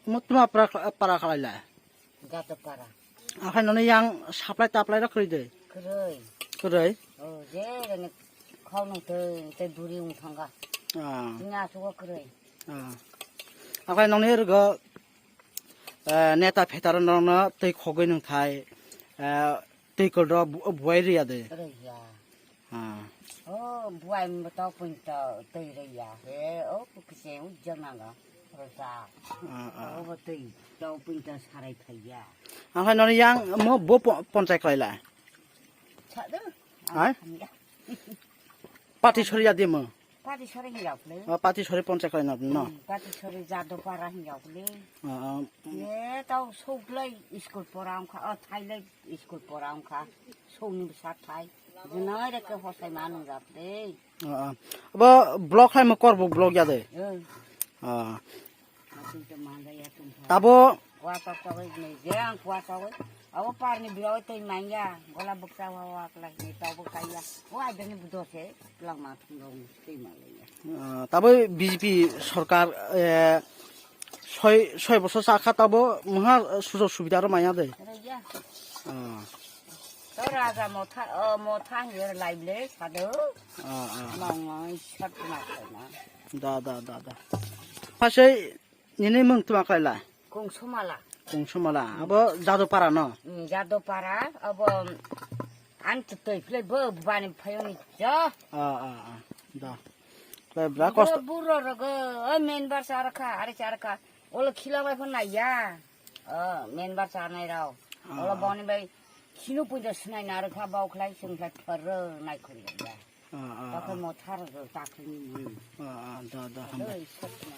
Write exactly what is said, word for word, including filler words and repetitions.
Mo tuma para, para khalai la? Jato para. Akhai nono yang supply taplai rok kwrwi de? Kwrwi. Kwrwi? Oh, je rani khau nung tei, tei duri wng thangga. Ah. Tini asugo kwrwi. Ah. Akhai nongni rwgo, eh, neta phetaro nongno tei khogwi nung thai, eh, tei kolro bu-, buai rwya de? Rwya. Ah. Oh, buai mbo tau pun tau tei rwya. He, oh, kukise ujang nanga. Rosa. Ah, ah. Oh, bo tei tau pun tau sarai thaiya. Akhai noni yang mo bo po-, ponchai khlai la? Sa de. Hai? Ang ya. Pati sori ya de mo? Pati sori hinjao kle. Oh, pati sori ponchai khlai na no? Hmm, pati sori jado para hinjao kle. Ah, ah. Ye tau soklai school pora wngkha, oh, thailai school pora wngkha. Songni bwsa thai. Jinai reke hosai ma nung jap de. Ah, ah. Abo block hai mo kor bo block ya de. Eh. Ah. Atung te ma da ya tung thai. Tabo. Kuasa tawai ni jeng kuasa wai. Abo par ni biawi tei manya. Gola buksa wa wa kla ni tau buksa ya. Wa de ni budo se lang ma thung dong tei ma le ya. Ah, tabo B J P sorkar, eh, soi, soi bosor sa kha tabo mungha sujog subida ro manya de. Re ya. Ah. To raja motha, oh, motha hingye laible sado. Ah, ah. Mongoi sat ma khaina. Da, da, da, da. Phasai nini mung tuma khlaila? Kungsumala. Kungsumala. Abo Jadopara no? Mm, Jadopara, abo an tutoi phle bo bani phayoni jo. Ah, ah, ah. Da. Khlai bra kosto. Buro rogo, o member sarkha, are sarkha. Olo khila bai phone naiya. O member sanai rao. Ah. Olo boni bai khinu puja sunai narkha bau khlai sung khlai thar nai khori ya. Ah, ah, Takhai ah. Mo thar ro takhai ni mun. Ah, ah, da, da, hambai. Oi, sokma.